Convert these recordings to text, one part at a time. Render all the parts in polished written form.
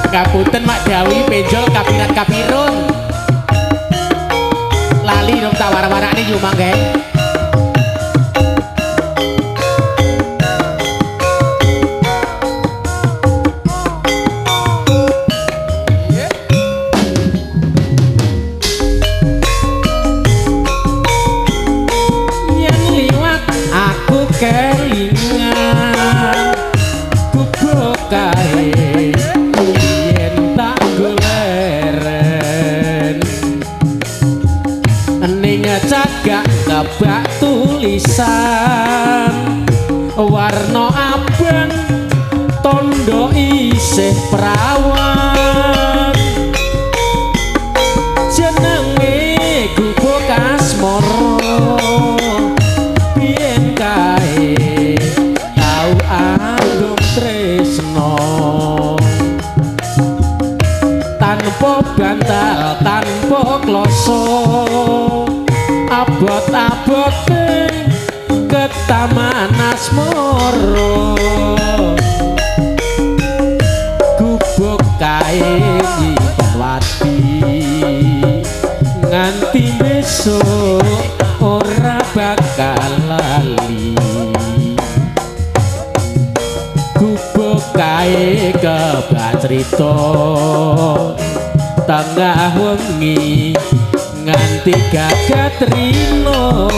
Ngapunten Mak Dawi benjol kapirat kapirun. Lali dong tak wara-warakne yo mangke. Yen liwat aku kelingan gubuk kae yen tak goleren ning cagak kebak tulisan warna abang tondo isih prawan jenenge gubuk asmara biyen kae tau andung tresno tanpa bantal tanpa kloso abot-abote ketaman asmara gubuk kae nyimpen wati nganti besok ora bakal lali gubuk kae kebak crita tengah wengi nganti gagat rino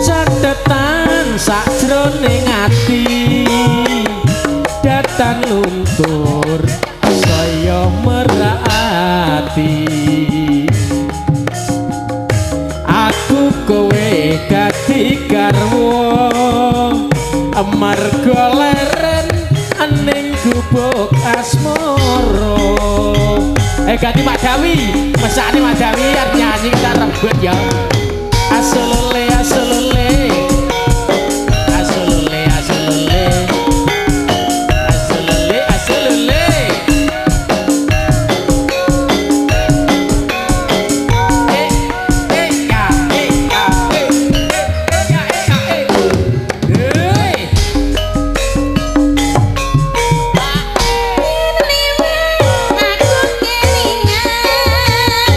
catetan sakjroning ati datan luntur saya merati aku kowe dadi garwa amarga leren ning gubuk asmara. Ganti Mak Dawi, mesakne Mak Dawi arep nyanyi kita rebut ya. Asolole asolole. Asolole asolole. Asolole asolole. Eh eh ya eh ya eh eh ya eh ya eh. Hei. Aku kelingan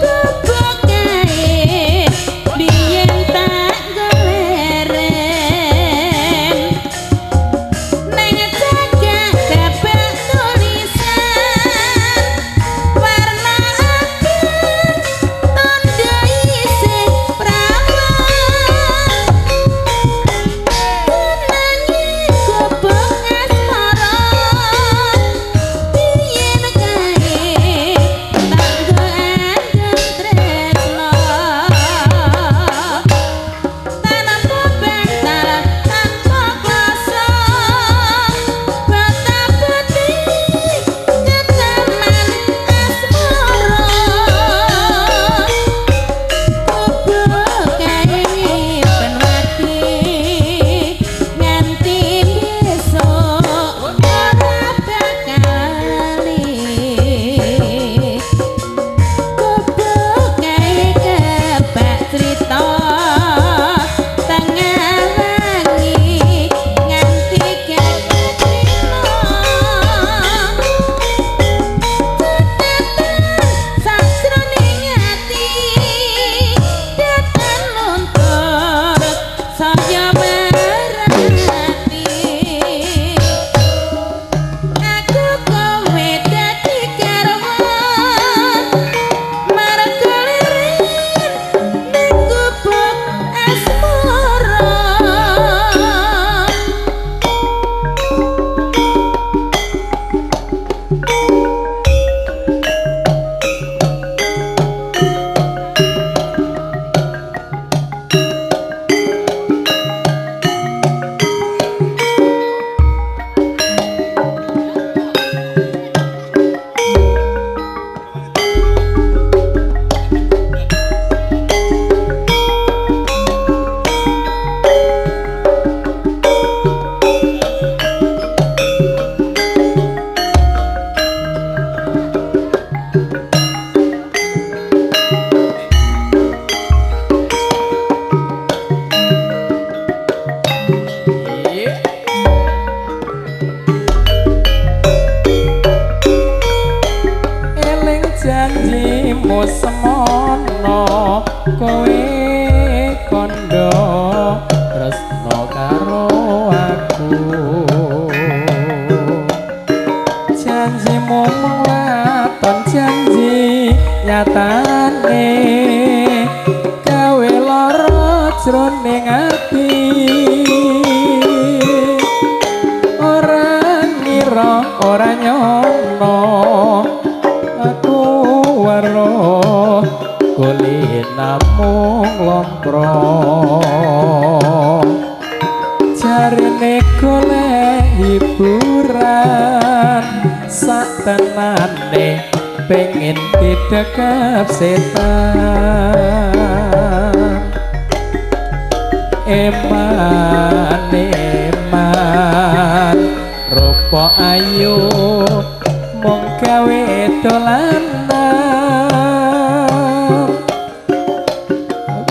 gubuk kae Janjimu semono kowe kondo tresno karo aku. Janjimu mung waton janji nyatane gawe lara jroning ati. Ora ngira ora nyono aku weruh kulinamu nglompro. Jarine golek hiburan sak tenane pengen didekap setan. Eman eman rupa ayu mung gawe dolanan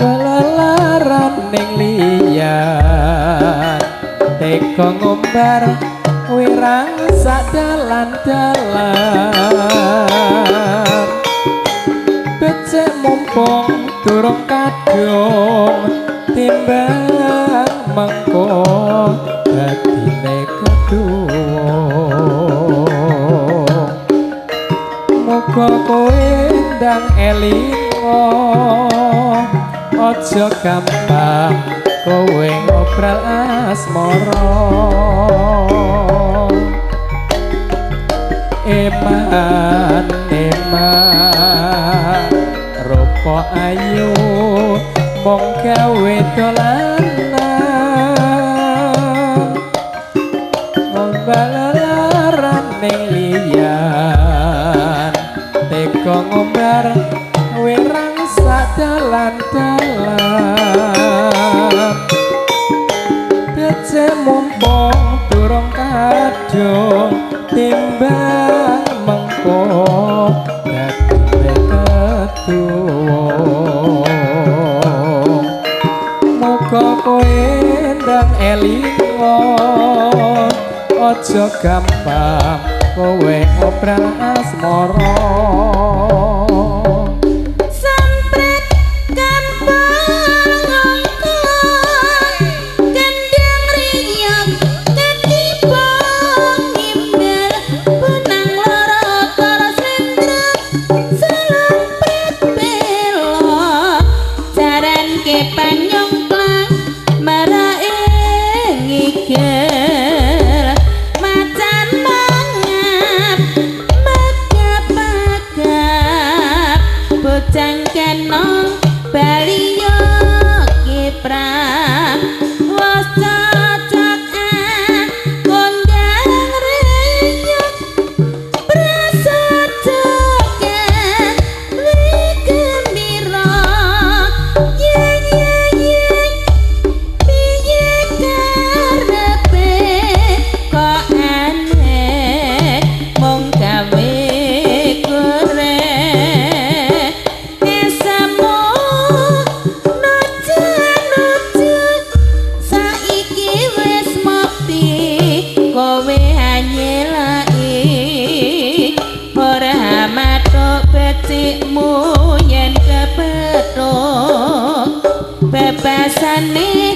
lelaran ning liyan teka ngumbar wirang sak dalan-dalan. Becik mumpung durung kadung timbang mengko dadine keduwung. Muga kowe ndang elingo aja gampang kowe ngobral asmara. Eman eman rupa ayu mung gawe dolanan lelaran ning liyan teka ngumbar wirang sak dalan-dalan. Becik mumpung durung kadung timbang mengko dadine keduwung. Muga kowe ndang elingo aja gampang kowe ngobral asmara. Sampret kampung ngongkon kendang riyok ketiba ngimbal benang loro karo slendro selampret belok jaran kepang nyongklang marake ngigel macan mangap megap-megap bocang kenong baliyo kiprah wis cocok kondang reyok prasaja gawe gembira. Ye ye ye piye karepe kok aneh mung gawe goreng esemu nojo-nojo saiki wis mati kowe anyelaki ora matuk becikmu yen kepethuk bebasane.